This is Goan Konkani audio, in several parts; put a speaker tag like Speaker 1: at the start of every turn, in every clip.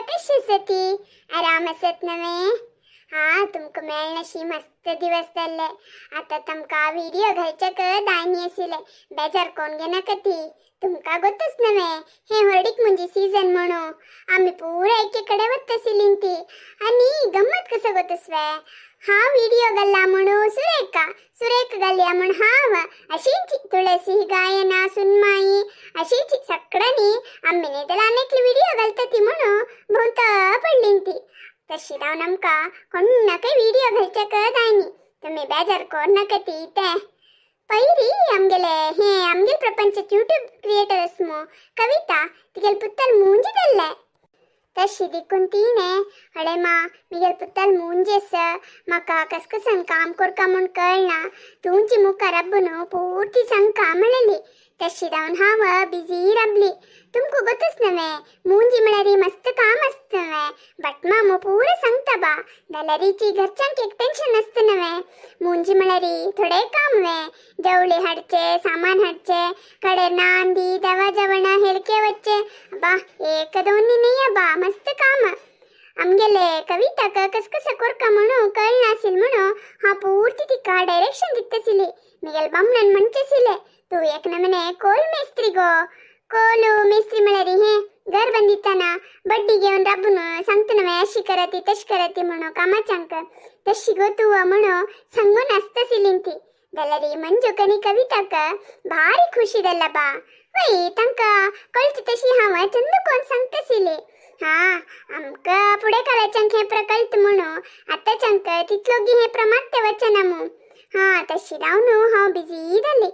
Speaker 1: कशी आसती आराम आसत नवे? हा तुमकां मेळनाशी मस्त दिवस जाल्ले. आतां तुमकां व्हिडिओ घालच्याक दायनी आशिल्ले. बेजार कोण घेनाका ती. तुमकां गोतच नवे हे हळदीक मुंजी सीझन म्हणू आमी पुरा एकेकडे वत्तसिलीं ती. आनी गम्मत कसं गोतसवे, हा व्हिडिओ गल्ला म्हणू सुरेखा सुरेख गल्ल्या म्हण हांव अशीच तुळसी गायना सुनमाई अशीच सगळ्यांनी आम्ही नेदला व्हिडिओ घालता ती म्हणू भोवत पडली ती. तशी रावन आमकां कोण्णाकय व्हिडिओ घालच्याक जायनी. तुम्ही बेजार कोर नाका ती. ते पयरी आमगेले हे आमगेल प्रपंच यूट्यूब क्रिएटर मो कविता तिगेल पुत्तल मुंजी दल्ले. तशी देखून तिणे हळे मा मिगेल पुत्तल मुंजेस म्हाका कसकसन काम कोरका म्हूण कळना, तुमची मुखार रब्बून पूर्ती सांगका म्हणली. तशी रावन हांव बिजी राबली. तुमकां गोतच नवे मुंजी म्हळ्यार मस्त काम आसता नवे. बट मामू पुरा सांगता बा, जाल्यारीची घरच्यांक एक टेन्शन आसता नवे. मुंजी म्हळ्यार थोडे काम वे, जवळे हाडचे, सामान हाडचे, कडे नांदी दवा जेवणा हेळके वच्चे बा, एक दोन्ही नाही बा, मस्त काम. आमगेले कविताक कस कसं कोरका म्हणू कळनासील म्हणू हा पूर्ती तिका डायरेक्शन दित्तसिली. मिगेल बामणन म्हणचेसिले, तू एक नमने कोल मेस्त्री गो. कोಲು ಮೇಸ್ತ್ರಿ म्हळ्यार हे घर बांदिताना बड्डी घेवन राबून सांगता नवे, अशी करती तशी करती म्हणू कामाच्यांक, तशी गो तू म्हणू सांगून आसतसिलीं ती. जाल्यार मंजूक आनी कविताक भारी खुशी जाल्ला बा. वय तांकां कळची तशी हांव चंद कोण सांगतसिली. हा आमकां फुडें कालाच्यांक हें प्रकल्प म्हणू आतांच्यांक तितलो हें प्रमात्य वचना मू. हा तशी रावन हांव बिजी जाली.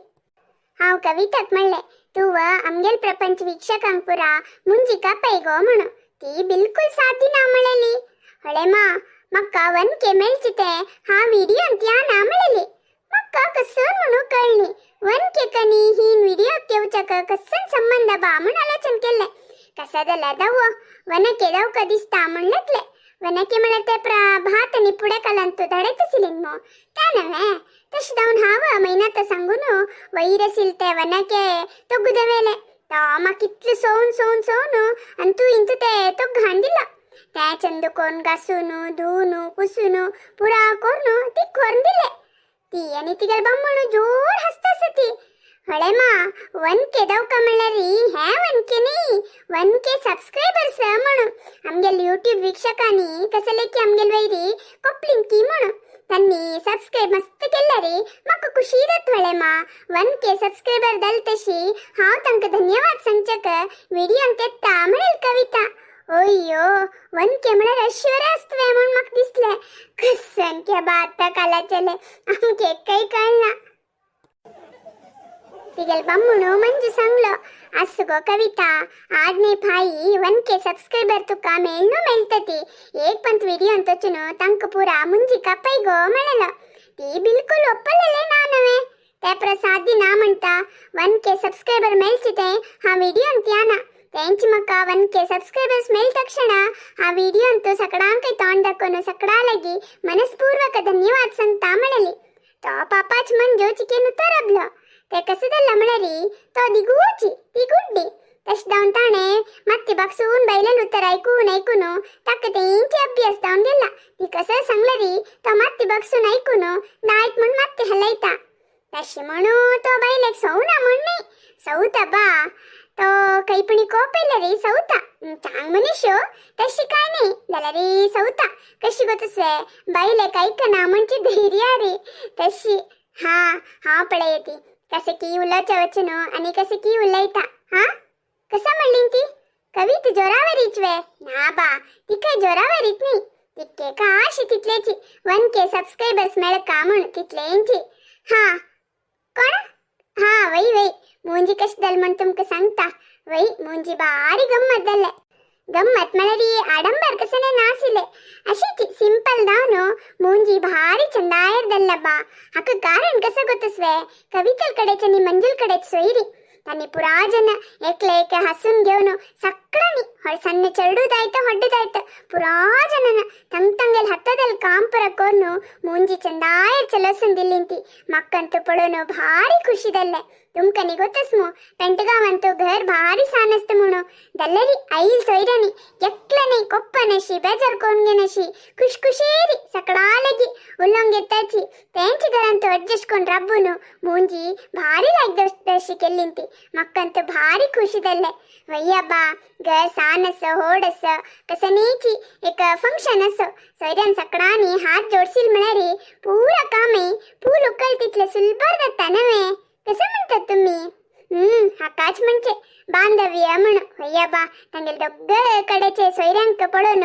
Speaker 1: हांव कविताक म्हणलें, तूं आमगेल प्रपंच वीक्षकांक पुरा मुंजी कापाय गो म्हणू. ती बिलकुल सादी ना म्हणलेली. हळे मा म्हाका 1K मेळचे ते हा व्हिडिओ त्या ना म्हणलेली. म्हाका कसं म्हणू कळनी, 1K कनी ही व्हिडिओ केवच्याक कसं संबंध बा म्हण आलोचन केले. कसा जाला दावो 1K दावका दिसता म्हणलेतले. 1K म्हळ्यार ते भात आनी पुडे कालान तूं धाडयत आशिल्लीं मो त्या नव्हे. तशें जावन हांव म्हयन्यात सांगून वयर आशिल्ले ते 1K तोगुदवेले तो म्हाका कितले सोवन सोवन सोवन आनी तूं इंतू ते तो घाण दिलो. त्या चंद कोण घासून धुवन पुसून पुरा करून ती खोरून दिले ती. आनी तिगेले बामण जोर हसता आसा ती. हळे मा 1K दावका म्हणल्यार हे 1K न्ही, 1K सबस्क्रायबर्स म्हणून आमगेले यूट्यूब वीक्षकांनी कसले की आमगेले वयरी कोपलीन की म्हणून त्यांनी सबस्क्राईब मस्त केलं रे. म्हाका खुशी जाता. हळे मा 1K subscriber जाले तशी हांव तांकां धन्यवाद सांगच्याक व्हिडिओ तेत्ता म्हणेल कविता. अय्यो 1K म्हळ्यार ऐश्वर्य आसतवे म्हूण म्हाका दिसलें. कसन के बा आतां कालाचेले आमकां एकय कळना. तिगेल बामणू मंजू सांगलो, आसू गो कविता, आज न्ही फाई 1K subscriber तुका मेळनू मेळटती. एक पंत व्हिडिओ तोचून तांकां पुरा मुंजी कापाय गो म्हणलो. ती बिलकुल ಒಪ್ಪಲೇ ना नवे. ते प्रसादी ना म्हणटा, 1K subscriber मेळचे ते हा व्हिडिओ त्याना तेंची म्हाका 1K subscribers मेळ तक्षण हा व्हिडिओ अंतू सगळ्यांक तोंड दाखोवन सगळा लागी मनस्पूर्वक धन्यवाद सांगता म्हणली. तो पापाच मंजू चिकेन उतरबलो. ते कसं जाल्लें म्हळ्यार तो दिगूची ती गुड्डी. तशें जावन ताणें मात्ती बागसून बायलेन उतर आयकून आयकून ताका तेंची अभ्यास जावन गेला. ती कसं सांगलें री तो मात्ती बागसून आयकून नायक म्हूण मात्ती हलयता. तशें म्हणू तो बायलेक सवना म्हण न्ही, सवता बा. तो कैपणी कोप येयला रे सवता. चांग मनीस तशी काय नाही जाल्यार रे सवता. कशी गो तसवे बायलेक आयकना म्हणजे धैर्य रे तशी. हा हांव पळय ती कसे की उलोवचें वचून आनी कसे की उलयता. हा कसा म्हणली ती कविता जोरावरीच वे ना बा, ती काय जोरावरीच न्ही, तितके का अशी तितल्याची 1K subscribers मेळका म्हण तितलेंची. हा कोण हा वै वै मुंजी कशी जाल म्हण तुमकां सांगता. वै मुंजी बारी गम्मत जाल्ले. गम्मत म्हळ्यार आडंबर कसने नासिले, अशीच सिंपल दावन मुंजी भारी चंदायर दल्ल बा. हाका कारण कसं गोतसवे, कवितल कडेच आनी मंजूल कडेच सोयरी तांणी पुरा जन एकले एक हसून घेवन सगळ्यांनी सಣ್ಣ चेडूದಾಯ್ತು ಹೊಡ್ಡದಾಯ್ತು ಪುರಾ ಜನನ ತಂಗ್ ತಂಗಲ್ ಹತ್ತದಲ್ಲಿ ಕಾಂಪರ ಕೊರ್ನು ಮುಂಜಿ ಚಂದಾಯರ್ ಚಲೋಸಂದಿಲ್ಲಿಂತಿ. ಮಕ್ಕಂತು ಪಡೋನು ಭಾರಿ ಖುಷಿದಲ್ಲೆ. तुमकां निगोतच मु पेंटगांवांत घर भारी सान आसता म्हणून. दल्लरी ऐल सोयऱ्यांनी एकलने कोप्पनशी बेजार कोण घेनशी खुशखुशेरी सकडालगी उलोवंक येताची. तेंच घरांत अड्जस्ट कोण रब्बून मुंजी भारी लायक दर्शी केल्लींती. मक्कंत भारी खुशी दल्ले. वయ్यబ్బा, घर सान असो होड असो कसनीची एक फंक्शन असो, सोयऱ्यान सकडानी हात जोडशील म्हळ्यार पुरा कामय पूल उकल तितले सुलभर जाता नव्हे? कसं म्हणतात तुम्ही? हाकाच म्हणजे बांधव्य म्हणून. वయ్यబ్బा, तांगेले दोग्ग कडेचे सोयऱ्यांक पळोवन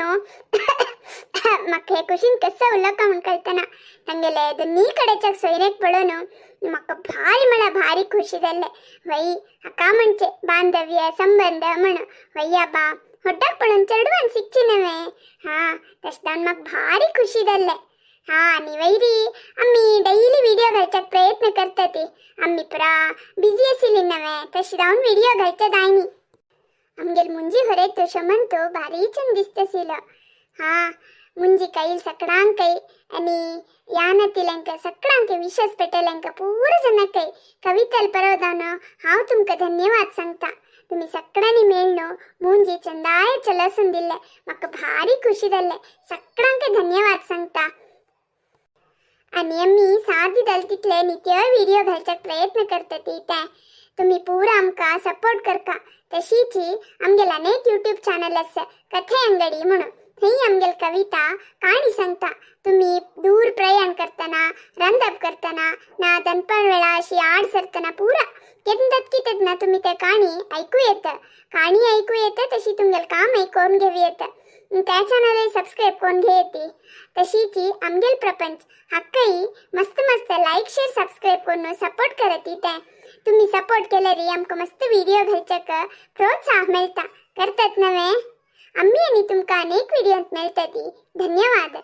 Speaker 1: म्हाका हे खुशीन कसं उलोवका म्हूण कळतना. तांगेले दोन्ही कडेच्या सोयऱ्यांक पळोवन म्हाका भारी म्हळ्यार भारी खुशी जाल्ले. वय, हाका म्हणजे बांधव्य संबंध म्हणून. वయ్यब्बा, होड्डाक पळोवन चेडवान शिकची नव्हे? हा, तशें जावन म्हाका भारी खुशी जाल्ले. हा, आनी वैरी आमी डैली विडियो घालच्याक प्रयत्न करता ती. आमी पुरा बिजी आशिल्ली नव्हे, तशें जावन विडियो घालच्या जायनी. आमगेल मुंजी होरेत शमंत भारी चंद दिसतशिलो. हा, मुंजी ಕೈಲ್ ಸಕಡಾಂಕೈ आणि यानतिलेंक सगळ्यांक विश्वास पेटलेंक पूरा जनकೈ कवितल परवदान हांव तुमकां धन्यवाद सांगता. तुमी सगळ्यांनी मेळ्ळो मुंजी चंदाय चलसून दिल्ले. म्हाका भारी खुशी जाल्ले. सगळ्यांक धन्यवाद सांगता. आणि आमी साध्य जालें तितले नित्य व्हिडिओ घालच्याक प्रयत्न करता ती. ते तुमी पुरा आमकां सपोर्ट करका. तशीच आमगेले अनेक यूट्यूब चॅनल आसा कथे अंगडी म्हणून, थंय आमगेल कविता काणी सांगता. तुम्ही दूर प्रयाण करतना, रांदप करतना ना दनपार वेळा अशी आड सरतना, पुरा केन्नात कितें ना तुम्ही ते काणी ऐकू येतं. काणी ऐकू येतं, तशी तुमगेल काम करून घेवी येतं. त्या चॅनल सबस्क्राईब करून घे येते. तशीच आमगेल प्रपंच हक्कही मस्त मस्त लाईक शेअर सबस्क्राईब करून सपोर्ट करत. ते तुम्ही सपोर्ट केल्यारी आमकां मस्त व्हिडिओ घालच्याक प्रोत्साह मेळटा. करतात नव्हे? आम्ही आणि तुमकां अनेक व्हिडिओत मेळटली. धन्यवाद.